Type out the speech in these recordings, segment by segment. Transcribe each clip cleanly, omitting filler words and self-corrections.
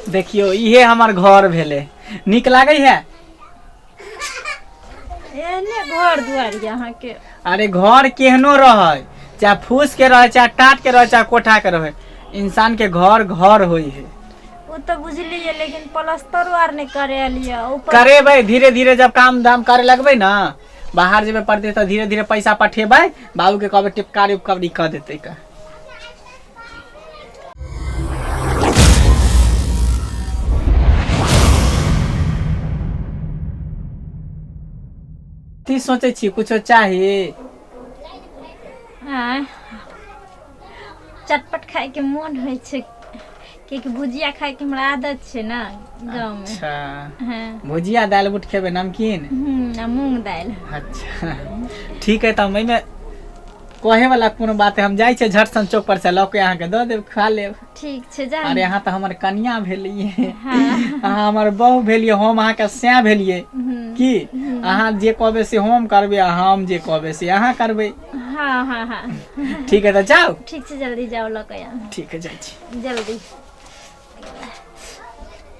देखियौ इहे हमर घर भेलै। नीक लागै है? एहने घर दुआर यऽ अहाँके? अरे घर केहनो रहै, चाहे फूस के रहै, चाहे टाट के रहै, चाहे कोठा के रहै, इंसान के घर घर होइ है। ओ तऽ बुझलियै, लेकिन प्लस्तरो आर नहि करायल यऽ ऊपर। करेबै धीरे धीरे, जब काम धाम करे लगबै ने, बाहर जेबै परदेश, तऽ धीरे धीरे पैसा पठेबै, बाबू के कहबै टिपकारी उपकारी कऽ देतै का। की सोचै छी, कुछो चाही? आँय, चटपट खायके मोन होइ छै, कियाकि भुजिया खायके हमरा आदत छै ने गाँवमे। अच्छा। हँ। भुजिया दालि बूट खेबै, नमकीन? आ मूँग दालि। अच्छा ठीक है, तऽ हम एहिमे कहे वाला कोनो बात है, हम जाइ छियै झट सन चौक पर से लऽ के अहाँके दऽ देब, खा लेब। ठीक छै, जा। अरे अहाँ तऽ हमर कनिया भेलियै। हँ। अहाँ हमर बहू भेलियै, हम अहाँके सैं भेलियै। की अहाँ जे कहबै से हम करबै आ हम जे कहबै से अहाँ करबै? हँ हँ हँ। ठीक है, तऽ जाउ। ठीक छै, जल्दी जाउ, लऽ कऽ आउ। ठीक है, जाइ छी। जल्दी।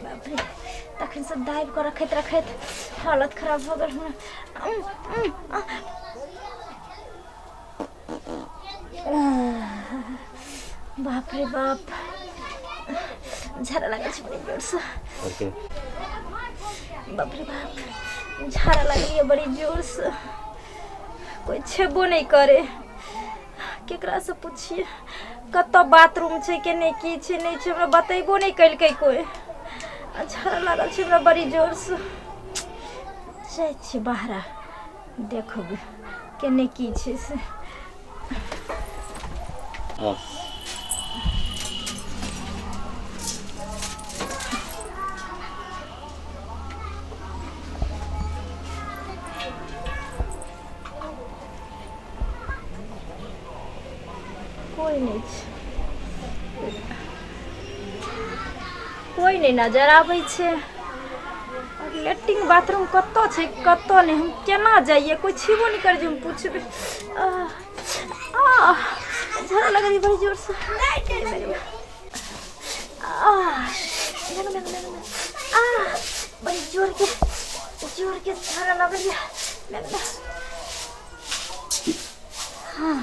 बाप रे, तखन से दाबि कऽ रखैत रखैत हालत खराब भऽ गेल हमरा। उम, उम, आ। बाप रे बाप, झाड़ा लागल छै बड़ी जोरसँ। बाप रे बाप, झाड़ा लागल यऽ बड़ी जोरसँ। कोइ छेबो नहि करे, केकरासँ पुछिए कतऽ बाथरूम छै, केने की छै, नहि छै, हमरा बतेबो नहि केलकै कोइ। आ झाड़ा लागल छै हमरा बड़ी जोरसँ। जाइ छियै बाहरा, देखबै केने की छै से। कोइ नहि छै, कोइ नहि नजर आबै छै। आओर लेट्रिन बाथरूम कतऽ छै, कतऽ नहि, हम केना जाइए? कोइ छेबो नहि करै जे हम पुछबै। आह आह, झड़ा लगल बड़ी जोरसँ। आह, आह, बड़ी जोरके जोरके झड़ा लगल यऽ। हाँ,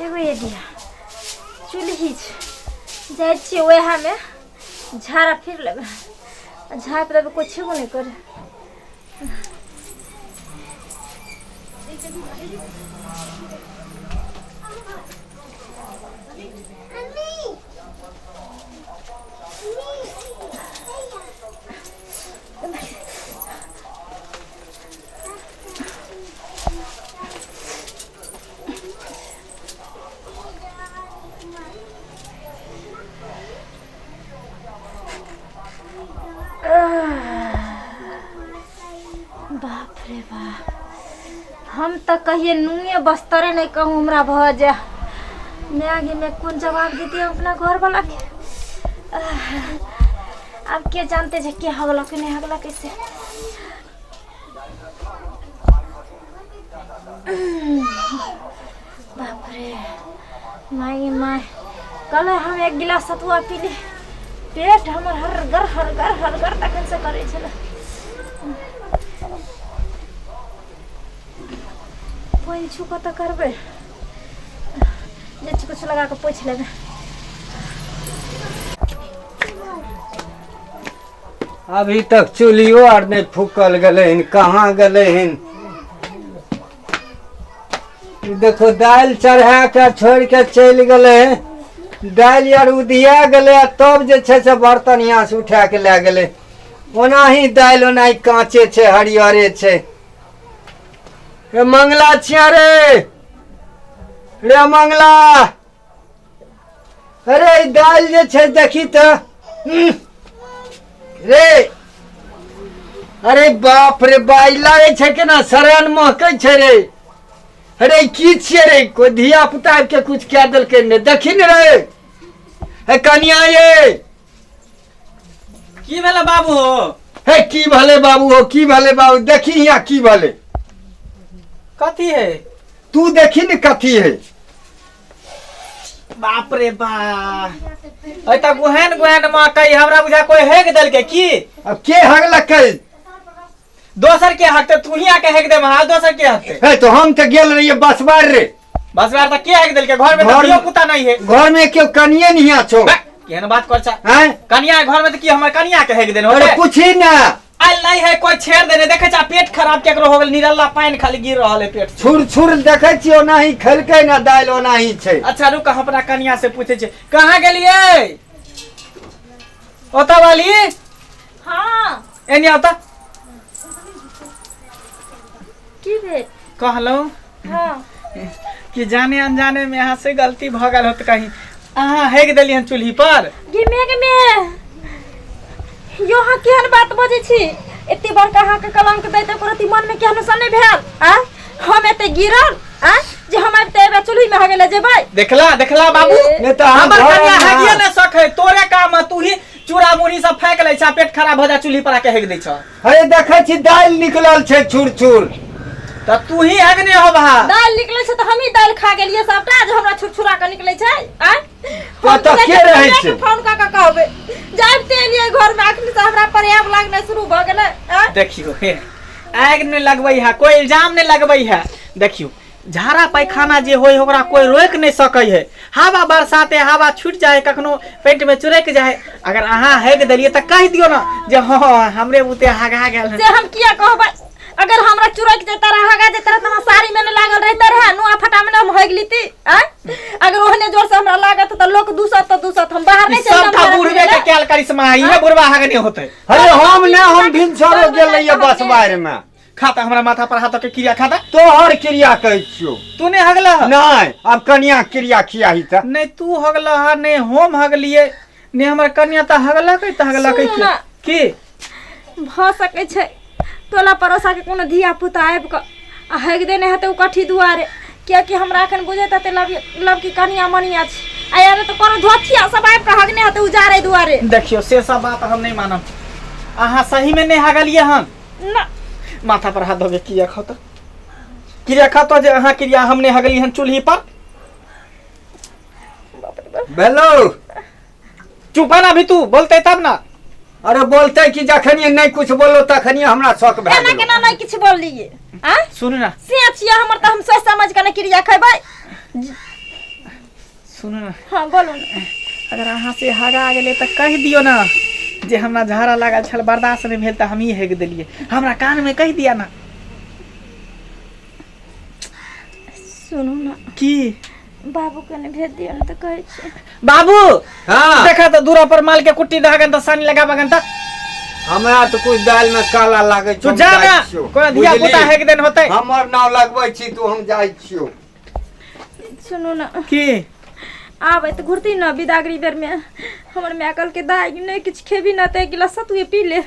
एगो एडिया चूल्ही छै, जाइ छियै उएहमे झाड़ा फिर लेबै आ झाँपि देबै, कोइ छेबो नहि करे। बाप रे बाप, हम तऽ कहिए नूए बस्तरे नहि कहूँ हमरा भऽ जाय। माय गे माय, कोन जवाब देतियै हम अपना घरवलाके? आब के जानते जे के हगलक नहि हगलक से। बाप रे माय माय, कल हम एक गिलास सतुआ पीली, पेट हमर हरगर हरगर हरगर तखन से करै छलै। पानि छू कऽ तऽ करबै जे किछु लगा कऽ पोछि लेबै। अभी तक चूल्हियो आर नहि फूकल गेलै हन, कहाँ गेलै हन? ई देखो, दालि चढ़ा के छोड़ि के चलि गेलै हन। दालि आर उधिया गेलै आ तब जे छै से बर्तन यहाँ से उठा के लए गेलै। ओनाही दालि ओनाही काँचे छै, हरियरे छै। हे मंगला छिया रे, रे मंगला, अरे ई दालि जे छै देखी तऽ। रे, अरे बाप रे बा, ई लागै छै केना सड़न महकै छै रे। अरे ई की छियै रे? कोइ धिया पुता आबि के कुछ कए देलकै ने, देखी ने रे। हे कनिया ये। की भेलै बाबू हो? हे की भेलै बाबू हो, की भेलै बाबू? देखी हियाँ की भेलै। कथी है? तू देखी ने कथी है। बाप रे बा, अइ त गुहेन गुहेन मकई हमरा बुझा कोई हेक देलकै की? अब के हगलकै? दोसर के हकते, तू ही आके हेक दे महा, दोसर के हकते? हे तो हम तो गेल रहिए बसबार रे। बस बार त के हेक देलकै? घर में त घर- धियो पुता नहीं है। घर में केओ कनिए नहीं छो। बे, केहन बात कर छा? हैं? कनिया घर में त की हमर कनिया के हेक देने अरे होते? पूछी ना। आयल नहीं है कोई छेड़ देने, देखे छा पेट खराब केकरो हो गेल, निरल्ला पानि खाली गिर रहल है पेट से। छुर छुर देखे छियै, ओनाही खेलकै ना दालि ओनाही छै। अच्छा रुक, हम अपना कनिया से पूछे छे, कहाँ गेलिए ओतऽ वाली? हाँ। एने आता। की भेल? कहलहुँ हाँ। कि जाने अनजाने में अहाँ से गलती भऽ गेल होत, कहीं अहाँ हेक देली हन चूल्ही पर। गे गे यो, अहाँ केहन बात बजै छी? एते बड़का अहाँके कलंक दैत एको रत्ती मनमे केहनो सन नहि भेल? आ हम एते गिरल आ जे हम आबिते एबे चूल्ही में हगेले जेबै? देखला देखला बाबू। नहि तऽ अहाँ हमर घर कनिया मे- हेगिए ने सकै, तोरे काम है, तू ही चूड़ा मुरही सब फेंक लै छ, पेट खराब भऽ जाय चूल्ही पर आके हेक दै छ। अरे देखै छी दालि निकलल छै छुर छुर। तऽ तू ही हेगने हो बा। दालि निकलै छै तऽ हमही दालि खा गेलियै सबटा जे हमरा छुरछुरा के निकलै छै? आँय, हम ओतऽ के रहै छै? फोन कऽ के कहबै, जाबिते एलियै घर में अखन से हमरा पर्याप्त लागनाइ शुरू भऽ गेलै। आँय? देखियो हे, आगि नहि लगबै है, कोई इल्जाम नहि लगबै है। देखियो, झाड़ा पैखाना जे होय ओकरा कोई रोकि नहि सकै है। हवा बरसाते हवा छूटि जाए, कखनो पेट में चुरकि जाए। अगर अहाँ हेक देलियै तऽ कहि दियौ ने जे हँ हमरे बुते हगा गेल हन। से हम किया कहबै? अगर हमरा चुरक जेता रहा, हगा जेता रहा, तऽ हमरा साड़ी में नहि लागल रहता रहे, नुआ फटा में हम हगि लीती। आँय, अगर ओहने जोर से हमरा लागत तऽ लोक दूसत तऽ दूसत, हम बाहर ई नहि चलि सबटा जायब। बुढ़बे के कैल करिश्मा है, इहे बुढ़बा हगने होतै। अरे हम ने, हम भिनसरो गेल रहियै बसबार में। खाता, हमरा माथा पर हाथ के क्रिया खाता। तोहर क्रिया कहै छियौ। तू नहि हगला? नहि, आब कनिया क्रिया खियाही तऽ। नहि तू हगला हा, नहि हम हगलियै, नहि हमर कन्या तऽ हगलकै तऽ हगलकै। सुनू की ना। की भऽ सकै छै टोला पड़ोसा के कोनो धिया पुता आबि कऽ आ हगि देने हेतै ओ कठी दुआरे, कियाकि हमरा एखन बुझैत हेतै लव लव की कनिया मनिया छै, आ यार तऽ कोनो धोथिया सब आबि कऽ हगने हेतै उजारे दुआरे। देखियौ, से सब बात हम नहि मानब। अहाँ सही में नहि हगलियै हन? ना। माथा पर हाथ धोके किया खाओ, क्रिया खातो जे अहाँ क्रिया हम नहि हगली हन चूल्ही पर। भेलौ। चुप है ना अभी, तू बोलते तब ना। अरे बोलते कि जखन नहि कुछ बोलो तखन हमरा शौक भए केना गेलो। केना नहि किछु बोललियै? आ सुनू ना। से छियै हमर तऽ हम सोचि समझ कऽ ने क्रिया खेबै। सुनू ना। हाँ, बोलू ने। अगर अहाँ से हगा गेलै तऽ कहि दियौ ने जे हमरा झाड़ा लागल छल, बर्दाश्त नहि भेल तऽ हमही हेक देलियै। हमरा कानमे कहि दिया ना। सुनू ने। की? बाबू के ने भेज दियौ ने तऽ कहै छी। बाबू। हाँ। देखा तऽ दूरा पर माल के कुट्टी दहगन तऽ सानी लगाबगन तऽ। हमरा तऽ कुछ दालि में काला लागै तू छौ। जा ना, कोना धिया पुता हेक देन होतै। हमर नाव लगबै छी तू, हम जाइ छियौ। सुनू ने। की? आबै तऽ घुरती ने बिदागरी बेरमे हमर माय कहलकै, दाइ नहि किछु खेबी ने तऽ एक गिलास सतुए पी ले।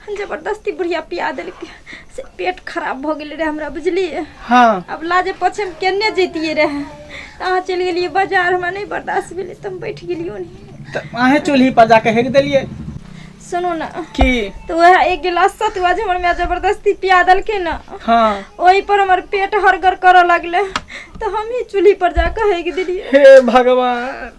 जबरदस्ती बुढ़िया पिया देलकै, से पेट खराब भऽ गेलै रहए हमरा, बुझलियै? हाँ। आब लाजे पोछे मे केने जैतियै रहए, तऽ अहाँ चलि गेलियै बाजार, हमरा नहि बर्दाश्त भेलै तऽ हम बैठ गेलियै ओनहि। तऽ अहें चूल्ही पर जाके हेक देलियै? सुनू ने। की? तऽ वएह एक गिलास सतुआ जे हमर माय जबरदस्ती पिया देलकै ने, हाँ, ओहि पर हमर पेट हरगर करऽ लगलै तऽ हमही चूल्ही पर जाकऽ हेक देलियै। हे भगवान।